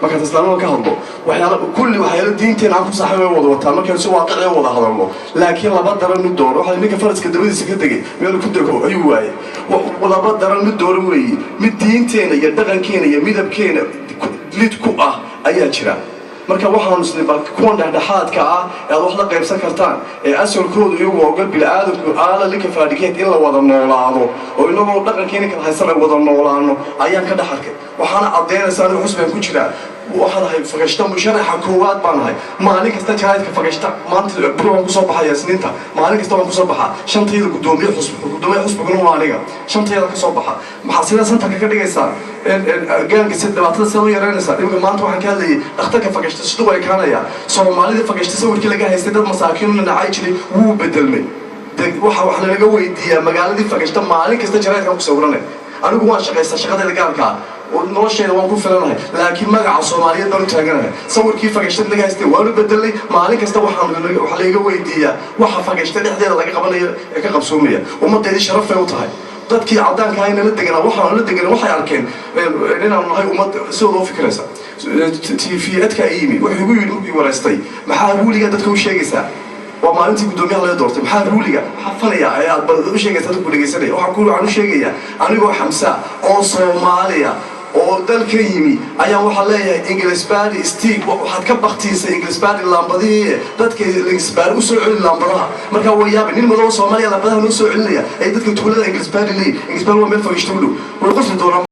Markaas islaamnimada ka hadlo, waxyaala kulli, waxyaalo diinteena aan ku saxay way wada wataan markaan si waaqici wada hadalno. Laakiin laba daran mid dooro. Waxaa ninka faraska dabadiisa ka degay meel ku dego ayuu waayey. Laba daran mid dooro weeye. Mid diinteena iyo dhaqankeena iyo midabkeena lid ku ah ayaa jira. Marka waxaanu isnay bal kuwan dhexdhexaadka ah ee aad wax la qaybsan kartaan, ee asalkoodu iyagu ogol bini'aadamku aala lika faadhikeed in la wada noolaado oo inagoo dhaqankeena kala haysan ay wada noolaano, ayaan ka dhex arkay. Waxaana caddaynaysa, anigu xusbaan ku jiraa, waxaan ahay Fagashta musharaxa koowaad baan ahay. Maalin kasta jaraa'idka Fagashta, maanta buri waan kusoo baxaya, Isniinta maalin kasta waan kusoo baxaa. Shantayda gudoomiye xusb, gudoomiye xusbiguna waa aniga, shantayda ka soo baxa. Maxaa sidaa centerka ka dhigaysaa gaanka, si dhibaatada sidaad u yaraynaysaa? Imika maanta waxaan ka hadlayay dhakhtarka Fagashta siduu ekaanaya. Soomaalida Fagashta sawirkii laga haystay, dad masaakiinuna nacay jiray, wuu bedelmay. Waxa wax lanaga weydiiyaa magaaladii Fagashta. Maalin kasta jaraa'idkan ku sawiranay. Anigu waan shaqaystaa, shaqadayda gaarkaa nolosheeda waan ku filanahay, laakiin magaca Soomaaliyeed baan u taaganahay. Sawirkii Fagashta laga haystay waanu bedelay. Maalin kasta waxaa layga weydiiyaa waxa Fagashta dhexdeeda laga qabanayo ee ka qabsoomaya. Ummaddeedii sharafay u tahay. Dadkii caddaanka ahay nala deganaa, waxaanu la deganaa, waxay arkeen inaanu nahay ummad sidooda u fikiraysa. TV adka yimi wuxuu igu yidhi markii waraystay: "Maxaa ruuliga dadka u sheegaysaa?" Waa maalintii guddoomiyaha laga doortay. "Maxaa ruuliga, maxaa fanaya ee aad u sheegaysaa dadku dhegaysanaya?" Waxaan u sheegayaa, anigoo Xamsa oo Soomaaliya oo dalka yimi ayaan waxaa leeyahay Inglisbari stig waxaad ka baktiisay Inglisbari laambadihii. Dadka Inglisbari usoo celi laambadaha. Markaa way yaabay, nin madoo Soomaaliya laambadaha noo soo celinaya ay dadka tuulada Inglisbari leeyihin. Inglisbari waa meel Fagishta u dhow. Way qosli doonaan.